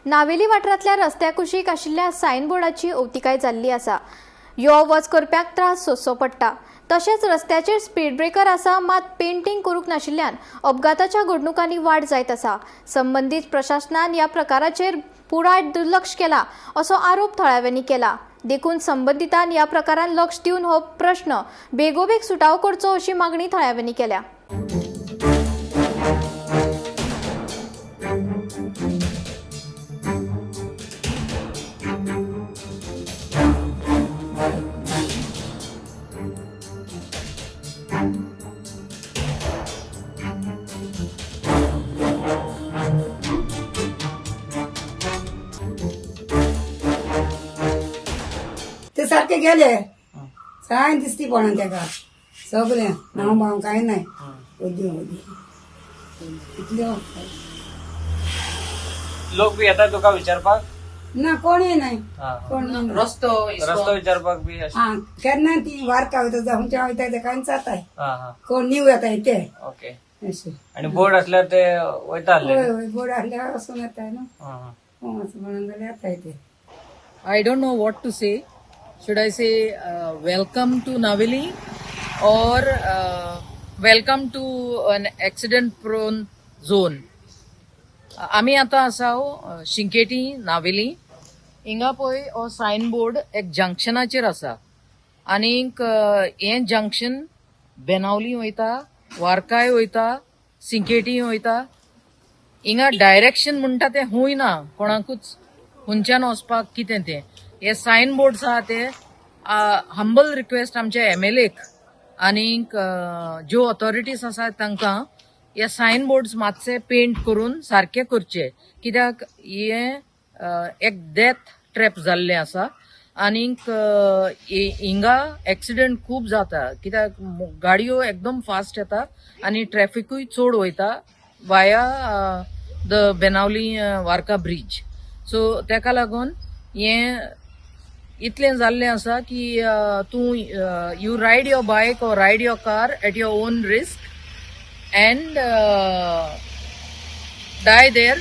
नावेली वाठारांतल्या रस्त्या कुशीक आशिल्ल्या सायनबोर्डाची अवतिकाय जाल्ली आसा. यो वच करप्याक त्रास सोंसचो पडटा. तशेंच रस्त्याचेर स्पीड ब्रेकर आसा, मात पेंटींग करूंक नाशिल्ल्यान अपघाताच्या घडणुकांनी वाड जायत आसा. संबंदीत प्रशासनान ह्या प्रकाराचेर पुराय दुर्लक्ष केला असो आरोप थळाव्यांनी केला. देखून संबंदितान ह्या प्रकारान लक्ष दिवन हो प्रश्न बेगोबेग सुटावो करचो अशी मागणी थळाव्यांनी केल्या. ते सारखे गेले, काय दिसती पडोन तेका सगळें नांव भाव कांय नाय. ओदी ओदी इतल्यो. लोक बी येता तुका विचारपाक? ना, कोणूय नाय. हा. कोण ना. रस्तो. रस्तो विचारपाक बी अशें? हा, केन्ना ती वारका वयता, खंयच्या वयता ते कांय जाताय. हा हा कोण नीव येताय ते. ओके. अशें. आणि बोर्ड असल्यार ते वयता हय. आसले? हय, बोर्ड आसल्यार वचून येताय न्हू. कोण वचून म्हणून जाल्यार येताय ते. I don't know what to say. Should I say welcome to Naveli or welcome to an accident prone zone? आमी आतां आसा शिंकेटी नावेली. हिंगा पळय, हो सायन बोर्ड एक जंक्शनाचेर आसा आनीक हें जंक्शन बेनावली वयता, वारकाय वयता, सिंकेटी वयता. हिंगा डायरेक्शन म्हणटा तें हुंय ना कोणाकूच, खंयच्यान वचपाक कितें तें. हे सायन बोर्ड्स आहा ते, हंबल रिक्वेस्ट आमच्या एमएलएक आनीक ज्यो ऑथॉरिटीज आसा तांकां, हे सायन बोर्ड्स मातशे पेंट करून सारके करचे, कित्याक हे एक डेथ ट्रॅप जाल्लें आसा. आनीक हिंगा एक्सिडंट खूब जाता, कित्याक गाडयो एकदम फास्ट येता आनी ट्रॅफिकूय चड वयता via the Benaulim Varca bridge. So तेका लागून हें इतलें जाल्लें आसा की तूं you ride your bike or ride your car at your own risk and die there,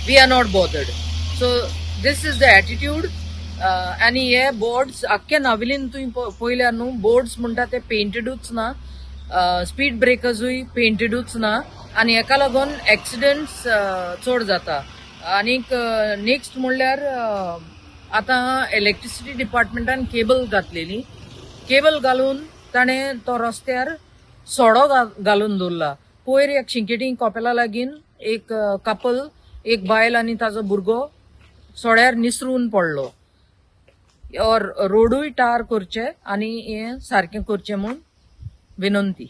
we are not bothered. So this is the attitude. आनी हे बोर्ड्स आख्ख्या नावेलीन तुवें पळयल्यार न्हू, बोर्ड्स म्हणटा ते पेंटेडूच ना, स्पीड ब्रेकर्सूय पेंटेडूच ना आनी हेका लागून एक्सिडंट्स चड जाता. आनीक नेक्स्ट म्हणल्यार आतां इलेक्ट्रिसिटी डिपार्टमेंटान केबल घातलेली. केबल घालून ताणें तो रस्त्यार सडो घालून दवरला. पयर एक शिंकेटी कोपेला लागीन एक कपल, एक बायल आनी ताजो भुरगो सड्यार निसरून पडलो. और रोडूय टार करचे आनी हें सारकें करचें म्हूण विनंती.